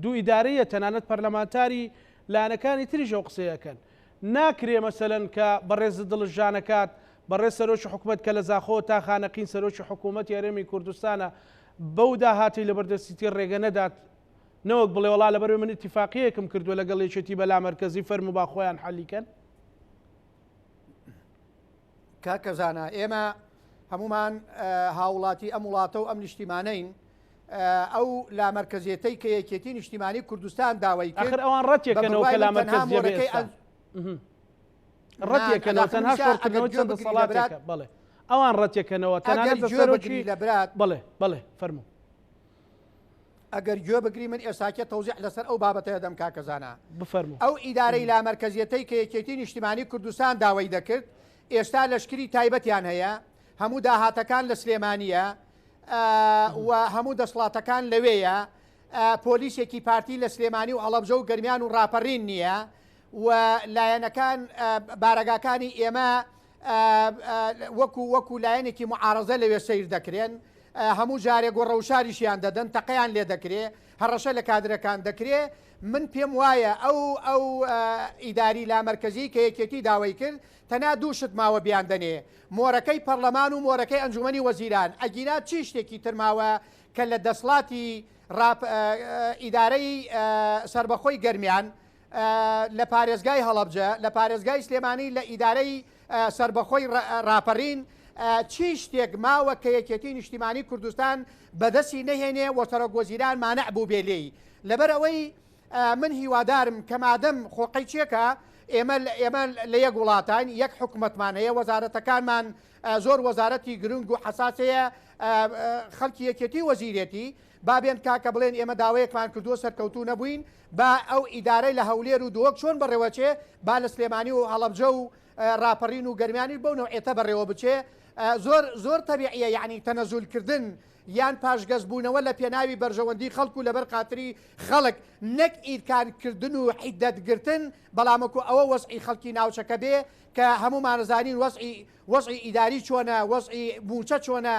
دوو ئیدارەیە تەنانەت پەرلەمانتاری لایەنەکانی تریش ئەو قسەیەکەن ناکرێ مەسەلەن کە بەڕێزت دڵت ژانەکات بەڕێز سەرۆکی حکومەت کە لە زاخۆوە تا خانەقین سەرۆکی حکوومەتی هەرێمی کوردستانە بەو داهاتەی لەبەردەستیتی ڕێگە نەدات نەوەک بڵێ وەڵا لەبەرئەوەی من ئیتیفاقیەیەکم کردووە لەگەڵ یەکێتی بە لامەرکەزی فەرموو با خۆیان حەلی کەن. کاکە زانا ئێمە هەمومان هاوڵاتی ئەم وڵاتە و ئەم نیشتیمانەین ئەو لامەرکەزیەتەی کە یەکێتی نیشتیمانی کوردستان داوای کرد ئاخر ئەوان ڕەتێکەنەوە کە لامەرکەزیە بێ ئێستا ڕەتێکەنەوە تەنها شۆڕکردنەوەی چەند دەسەڵاتێکە بەڵێ ئەوان ڕەتێکەنەوە تەنانەت سەرۆکی بەڵێ بەڵێ فەرموو ئەگەر گوێ بگری من ئێستاکێ تەوزیح لەسەر ئەو بابەتە دەم کاکە زانا. بفەرموو. ئەو ئیدارەی لامەرکەزیەتەی کە یەکێتی نیشتیمانی کوردستان داوای دەکرد ئێستا لەشکری تایبەتیان هەیە هەموو داهاتەکان لە سلێمانیە و هەموو دەسڵاتەکان لەوێیە پۆلیسێکی پارتی لە سلێمانی و هەڵەبجە و گەرمیان و ڕاپەڕین نییە و لایەنەکان بارەگاکانی ئێمە وەکو وەکو لایەنێکی معارەزە لەوێ سەیر دەکرێن هەموو جارێک گۆڕەوشاریشیان دەدەن تەقەیان لێ دەکرێ هەڕەشە لە کادرەکان دەکرێ من پێم وایە ئەو ئەو ئیداری لامەرکەزی کە یەکێتی داوای کرد تەنها دوو شت ماوە بیان دەنێ مۆرەکەی پەرلەمان و مۆرەکەی ئەنجومەنی وەزیران ئەگینا چی شتێکی تر ماوە کە لە دەسڵاتی ڕاپ ئیدارەی سەربەخۆی گەرمیان لە پارێزگای هەڵەبجە، لە پارێزگای سلێمانی لە ئیدارەی سەربەخۆی ڕاپەڕین چی شتێک ماوە کە یەکێتی نیشتیمانی کوردستان بەدەستی نەهێنێ و سەرۆک وەزیران مانع بووبێ لێی؟ لەبەر ئەوەی من هیوادارم کە مادەم خۆ قەیچێکە ئێمە ئێمە لە یەک وڵاتاین یەک حکومەتمان هەیە وەزارەتەکانمان زۆر وەزارەتی گرنگ و حەساس هەیە خەڵکی یەکێتی وەزیرێتی با بێن کاکە بڵێن ئێمە داوەیەکمان کردووە سەرکەوتوو نەبووین، با ئەو ئیدارەی لە هەولێر و دهۆک چۆن بەڕێوەچێ با لە سلێمانی و هەڵەبجە و ڕاپەڕین و گەرمیانیش بەو نەوعێتە بەڕێوە بچێ زۆر زۆر تەبیعیە یەعنی تەنەزول کردن یان پاشگەز بوونەوە لە پێناوی بەرژەوەندی خەڵک و لەبەر خاتری خەڵک نەک ئیرکان کردن و حیدەت گرتن بەڵام وەکو ئەوە وەزعی خەڵکی ناوچەکە بێ کە هەموومان ئەزانین وەزعی وەزعی ئیداری چۆنە وەزعی مووچە چۆنە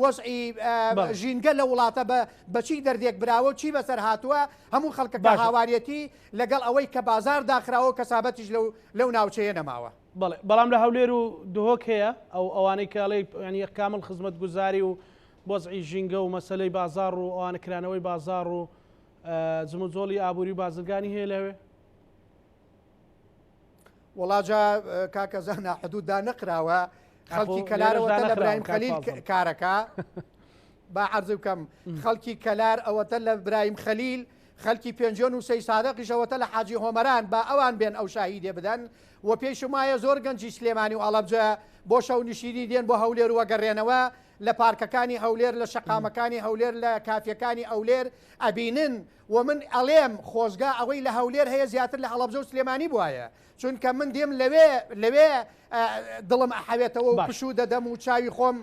وەزعی ژینگە لە وڵاتە بە بەچی دەردێک براوە و چی بەسەر هاتووە هەموو خەڵکەکە هاواریەتی لەگەڵ ئەوەی کە بازار داخراوە و کەسابەتیش لەو لەو ناوچەیە نەماوە. بەڵێ بەڵام لە هەولێر و دهۆک هەیە ئەو ئەوانەی کە ئەڵێی یانی کامل خزمەتگوزاری و وەزعی ژینگە و مەسەلەی بازاڕ و ئەوانە کرانەوەی بازاڕ و جموجۆڵی ئابووری و بازرگانی هەیە لەوێ؟ وەڵا جا کاکە زانا حدود دانەخراوە خەڵکی کەلار ئەوەتە لە برایم خەلیل کارەکە با عەرز بکەم خەڵکی کەلار ئەوەتە لە برایم خەلیل خەلکی پێنجوێن و سەیسادەقیش ئەوەتە لە حاجی هۆمەران با ئەوان بێن ئەو شاهیدێ بدەن و پێیشم وایە زۆر گەنجی سلێمانی و ئەڵەبجە بۆ شەونشینی دێن بۆ هەولێر و ئەگەڕێنەوە لە پارکەکانی هەولێر لە شەقامەکانی هەولێر لە کافیەکانی ئەولێر ئەبینن و من ئەڵێم خۆزگا ئەوەی لە هەولێر هەیە زیاتر لە هەڵەبجە و سلێمانی بوایە چونکە من دێم لەوێ لەوێ دڵم ئەحەوێتەوە و پشوو دەدەم و چاوی خۆم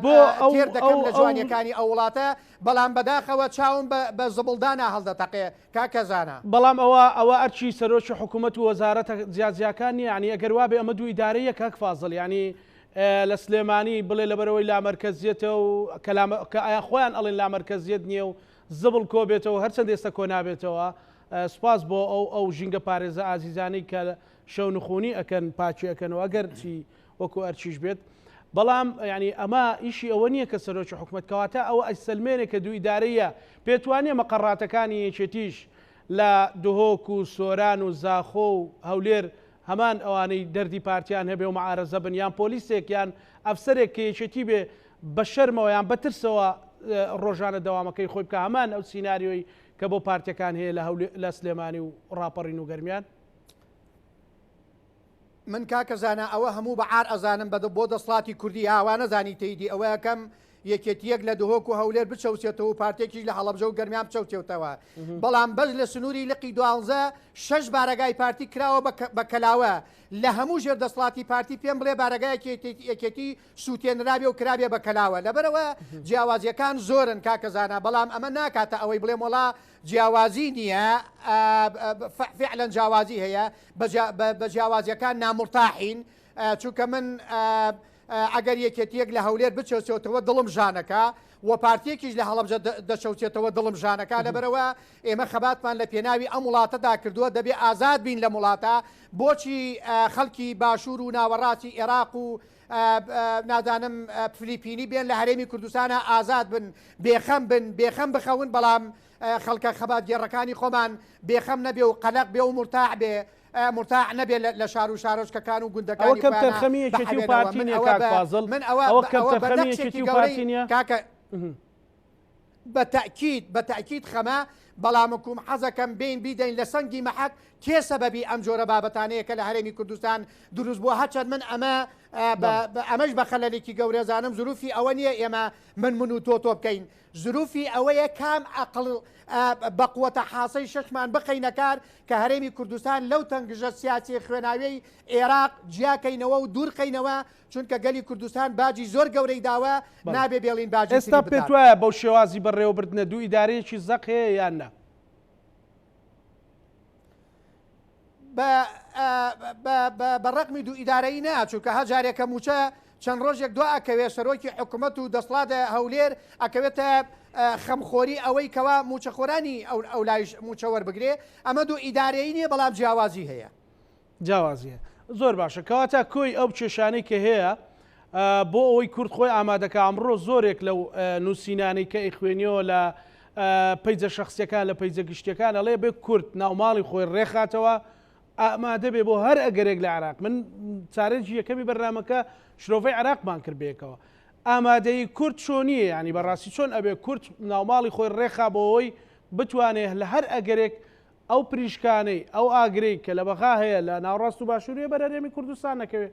بۆ تێر دەکەم لە جوانیەکانی ئەو وڵاتە بەڵام بەداخەوە چاوم بە زبڵدانا هەڵدەتەقێ کاکە زانا. بەڵام ئەوە ئەوە ئەرکی سەرۆکی حکوومەت و وەزارەتە جیاجیاکان نییە یانی ئەگەر وابێ ئەمە دوو ئیدارەیە کاک فازڵ یانی لە سلێمانی بڵێ لەبەرەوەی لامەرکەزیەتە و کە خۆیان ئەڵێن لامەرکەزیەت نییە و زبڵ کۆبێتەوە هەرچەند ئێستا کۆ نابێتەوە سوپاس بۆ ئەو ئەو ژینگە پارێزە ئازیزانەی کە شەونخونی ئەکەن پاکی ئەکەنەوە ئەگەر چی وەکو ئەرچیش بێت بەڵام یعنی ئەمە ئیشی ئەوە نییە کە سەرۆکی حکومت کەواتە ئەوە ئەیسەلمێنێ کە دوو ئیدارەیە پێتوانیە مەقەڕاتەکانی یەکێتیش لە دهۆک و سۆران و زاخۆ و هەولێر هەمان ئەوانەی دەردی پارتیان هەبێ و معارەزە بن یان پۆلیسێک یان ئەفسەرێک کە یەکێتی بێ بە شەرمەوە یان بە ترسەوە ڕۆژانە دەوامەکەی خۆی بکە هەمان ئەو سیناریۆی کە بۆ پارتیەکان هەیە لە هەولێ لە سلێمانی و ڕاپەڕین و گەرمیان؟ من کاکە زانا ئەوە هەموو بە عار ئەزانم بە بۆ دەسڵاتی کوردی ها وانەزانی تێیدی ئەوە یەکەم یەکێتیەک لە دهۆک و هەولێر بچەوسێتەوە و پارتێکیش لە هەڵەبجە و گەرمیان بچەوسێتەوە بەڵام بەس لە سنووری لقی دوانزە شەش بارەگای پارتی کراوە بە کەلاوە لە هەموو ژێر دەسڵاتی پارتی پێم بڵێ بارەگایەکی یەکێتی سوتێنرابێ و کرابێ بە کەلاوە لەبەرئەوە جیاوازیەکان زۆرن کاکە زانا بەڵام ئەمە ناکاتە ئەوەی بڵێم وەڵا جیاوازی نییە فعلا جیاوازی هەیە بە جیاوازیەکان نامرتاحین چونکە من ئەگەر یەکێتیەک لە هەولێر بچەوسێتەوە دڵم ژانەکە و پارتیەکیش لە هەڵەبجە دەچەوسێتەوە دڵم ژانەکە لەبەرەوە ئێمە خەباتمان لە پێناوی ئەم وڵاتەدا کردووە دەبێ ئازاد بین لەم وڵاتە بۆچی خەڵکی باشوور و ناوەڕاستی عێراق و نازانم فلیپینی بێن لە هەرێمی کوردستانە ئازاد بن بێخەم بن بێخەم بخەون بەڵام خەڵکە خەباتگێڕەکانی خۆمان بێخەم نەبێ و قەلەق بێ و مرتاع بێ مرتاع نەبێ لە شار و شارۆچکەکان و گوندەکانی کەم تەرخەمی یەکێتی و پارتی نیە کاک فازڵ من ئەوە ئەوە کەم تەرخەمی یەکێتی و پارتی نیە کاکە بە تەئکید بە تەئکید خەمە بەڵام وکوم حەزەکەم بێین بیدەین لە سەنگی مەحەک کێ سەبەبی ئەم جۆرە بابەتانەیە کە لە هەرێمی کوردستان دروست بووە هەرچەند من ئەمە ئەمەش بە خەلەلێکی گەورە زانم زروفی ئەوە نییە ئێمە من من و تۆ تۆ بکەین زروفی ئەوەیە کام ئەقڵ بە قوەتە حاسەی شەشمان بخەینە کار کە هەرێمی کوردستان لەو تەنگژە سیاسیە خوێناویەی ئێراق جیاکەینەوە و دوورخەینەوە چونکە گەلی کوردستان باجی زۆر گەورەی داوە نابێ بێڵین باجی ئێستا تری پێت بدات. وایە بەو شێوازی بەڕێوەبردنە دوو ئیدارەیەکی زەق هەیە یان نا؟ بە بە بە بە ڕەقمی دوو ئیدارەیی نا چونکە هەر جارێک کە مووچە چەند ڕۆژێک دوا ئەکەوێ سەرۆکی حکومەت و دەسڵات هەولێر ئەکەوێتە خەمخۆری ئەوەی کەوا مووچەخۆرانی ئەو ئەولایش مووچە وەربگرێ ئەمە دوو ئیدارەیی نییە بەڵام جیاوازی هەیە. جیاوازیە زۆر باشە کەواتە کۆی ئەو کێشانەی کە هەیە بۆ ئەوەی کورد خۆی ئامادەکە ئەمڕۆ زۆرێک لەو نووسینانەی کە ئەیخوێنیەوە لە پەیجە شخصیەکان لە پەیجە گشتیەکان ئەڵێ بێ کورد ناوماڵی خۆی ڕێخاتەوە ئامادە بێ بۆ هەر ئەگەرێک لە عراق من چارەنجی یەکەمی بەرنمەکە شرۆڤەی عراقمان کرد بێکەوە ئامادەی کورد چۆنیە ینی بەڕاستی چۆن ئەبێ کورد ناوماڵی خۆی ڕێخا بۆ ئەوەی بتوانێت لە هەر ئەگەرێک ئەو پریشکانەی، ئەو ئاگرەی کە لە بەغا هەیە لە ناوەڕاست و باشووریە بەر هەرێمی کوردستان نەکەوێ.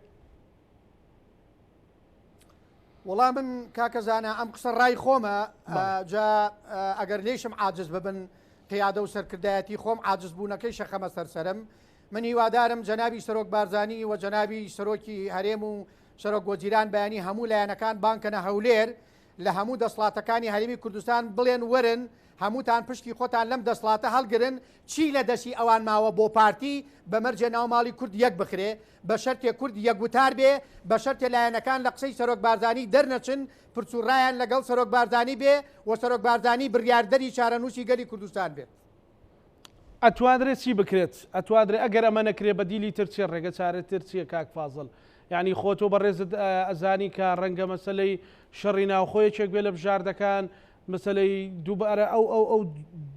وەڵا من کاکە زانا ئەم قسە ڕای خۆمە جا ئەگەر لێشم عاجز ببن قیادە و سەرکردایەتی خۆم عاجز بوونەکەی شەخەمە سەرسەرم. من هیوادارم جەنابی سەرۆک بارزانی و جەنابی سەرۆکی هەرێم و سەرۆک وەزیران بەیانی هەموو لایەنەکان بانکەنە هەولێر لە هەموو دەسڵاتەکانی هەرێمی کوردستان بڵێن وەرن هەمووتان پشکی خۆتان لەم دەسڵاتە هەڵگرن چی لە دەستی ئەوان ماوە بۆ پارتی بە مەرجێ ناو ماڵی کورد یەک بخرێ بە شەرتێ کورد یەک وتار بێ بە شەرتێ لایەنەکان لە قسەی سەرۆک بارزانی دەرنەچن پرس و ڕایان لەگەڵ سەرۆک بارزانی بێ و سەرۆک بارزانی بڕیاردەری چارەنووسی گەلی کوردستان بێت. ئەتوانرێ چی بکرێت؟ ئەتوانرێ ئەگەر ئەمە نەکرێ بەدیلی تر چیە ڕێگە چارە تر چیە کاک فازڵ؟ یانی خۆ تۆ بەڕێزت ئەزانی کە ڕەنگە مەسەلەی شەڕی ناوخۆ یەکێک بێ لە بژاردەکان مەسەلەی دووبارە ئەو ئەو ئەو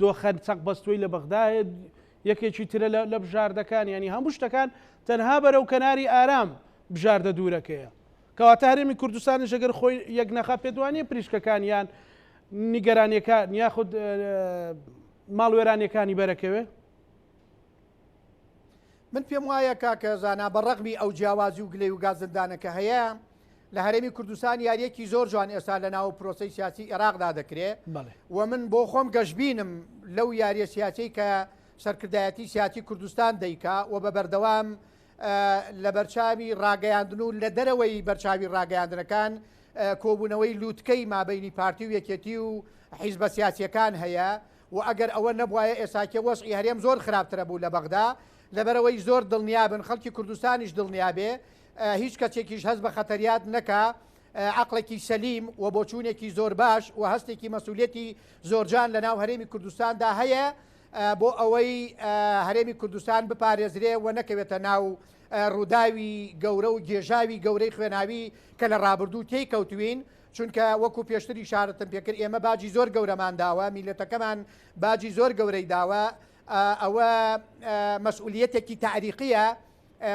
دۆخە چەق بەستووی لە بەغدا هەیە یەکێکی ترە لە بژاردەکان ینی هەموو شتەکان تەنها بەرەو کەناری ئارام بژاردە دوورەکەیە کەواتە هەرێمی کوردستانیش ئەگەر خۆی یەک نەخا پێت وانییە پریشکەکان یان نیگەرانیەکان یاخود ماڵوێرانیەکانی بەرەکەوێ؟ من پێم وایە کاکە زانا بە ڕەغمی ئەو جیاوازی و گلەی و گازندانە کە هەیە لە هەرێمی کوردستان یاریەکی زۆر جوان ئێستا لە ناو پرۆسەی سیاسی عێراقدا دەکرێ و من بۆ خۆم گەشببینم لەو یاریە سیاسی کە سەرکردایەتی سیاسی کوردستان دەیکا و بە بەردەوام لە بەرچاوی ڕاگەیاندن و لە دەرەوەی بەرچاوی ڕاگەیاندنەکان کۆبوونەوەی لووتکەی مابەینی پارتی و یەکێتی و حیزبە سیاسیەکان هەیە و ئەگەر ئەوە نەبوایە ئێساکێ وەزعی هەرێم زۆر خراپترە بوو لە بەغدا لەبەرئەوەی زۆر دڵنیابن خەڵکی کوردستانیش دڵنیابێ هیچ کەسێکیش هەست بە خەتەریات نەکا عەقڵێکی سەلیم و بۆچوونێکی زۆر باش و هەستێکی مەسولیەتی زۆرجان لە ناو هەرێمی کوردستاندا هەیە بۆ ئەوەی هەرێمی کوردستان بپارێزرێ و نەکەوێتە ناو ڕووداوی گەورە و گێژاوی گەورەی خوێناوی کە لە ڕابردوو تێی کەوتوین، چونکە وەکو پێشتر ئیشارەتم پێکرد ئێمە باجی زۆر گەورەمان داوە، میللەتەکەمان باجی زۆر گەورەی داوە، ئەوە مەسئولیەتێکی تاریخییە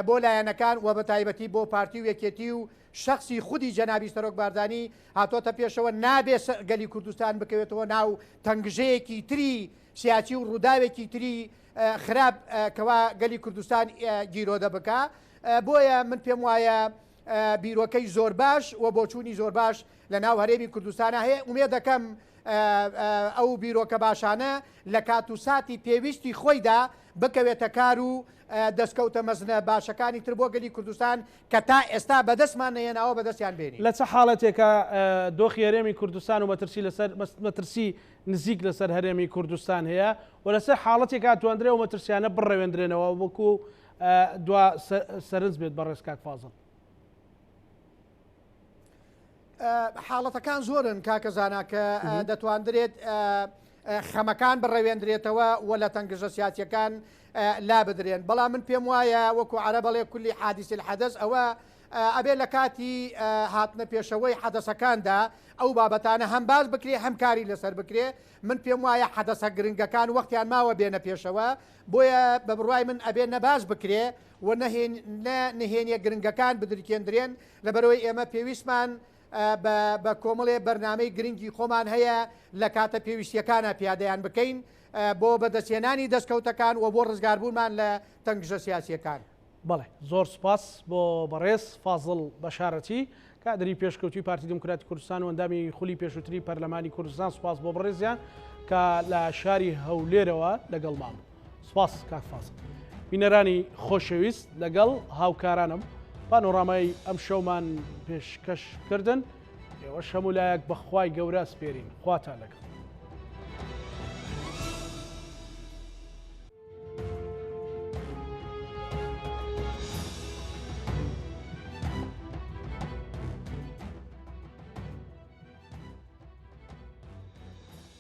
بۆ لایەنەکان و بەتایبەتی بۆ پارتی و یەکێتی و شەخسی خودی جەنابی سەرۆک بارزانی هاتۆتە پێشەوە، نابێ گەلی کوردستان بکەوێتەوە ناو تەنگژەیەکی تری سیاسی و ڕووداوێکی تری خراپ کەوا گەلی کوردستان گیرۆدە بکا بۆیە من پێم وایە بیرۆکەی زۆر باش و بۆچوونی زۆر باش لە ناو هەرێمی کوردستانە هەیە ئومێ دەکەم ئەو بیرۆکە باشانە لە کات و ساتی پێویستی خۆیدا بکەوێتە کار و دەستکەوتە مەزنە باشەکانی تر بۆ گەلی کوردستان کە تا ئێستا بەدەستمان نەهێناوە بەدەستیان بێنین. لە چ حاڵەتێکا دۆخی هەرێمی کوردستان و مەترسی لەسەر مەترسی نزیک لەسەر هەرێمی کوردستان هەیە و لەسەر حاڵەتێک ئەتواندرێ ئەو مەترسیانە بڕەوێندرێنەوە وەکو دوا سەرنج بێت بەڕێز کاک فازڵ. حاڵەتەکان زۆرن کاکە زانا کە دەتواندرێت خەمەکان بڕەوێندرێتەوە و لە تەنگژە سیاسیەکان لا بدرێن بەڵام من پێم وایە وەکو عەرەب ئەڵێ کولی حادیث الحدث ئەوە ئەبێ لە کاتی هاتنە پێشەوەی حەدەسەکاندا ئەو بابەتانە هەم باس بکرێ هەم کاری لەسەر بکرێ من پێم وایە حەدەسە گرنگەکان وەختیان ماوە بێنە پێشەوە بۆیە بە بڕوای من ئەبێ نە باس بکرێ و نە نهێنیە گرنگەکان بدرکێندرێن لەبەرئەوەی ئێمە پێویستمان بە بە کۆمەڵێ بەرنامەی گرنگی خۆمان هەیە لە کاتە پێویستیەکانا پیادەیان بکەین بۆ بەدەستهێنانی دەستکەوتەکان و بۆ ڕزگاربوونمان لە تەنگژە سیاسیەکان. بەڵێ زۆر سوپاس بۆ بەڕێز فازڵ بەشارەتی کادری پێشکەوتوی پارتی دیموکراتی کوردستان و ئەندامی خولی پێشووتری پەرلەمانی کوردستان سوپاس بۆ بەڕێزیان کە لە شاری هەولێرەوە لەگەڵمان بوو سوپاس کاک فازڵ بینەرانی خۆشەویست لەگەڵ هاوکارانم پانۆرامای ئەم شەومان پێشکەش کردن ئێوەش هەموو لایەک بەخوای گەورە سپێرین خواتان لەگەڵ.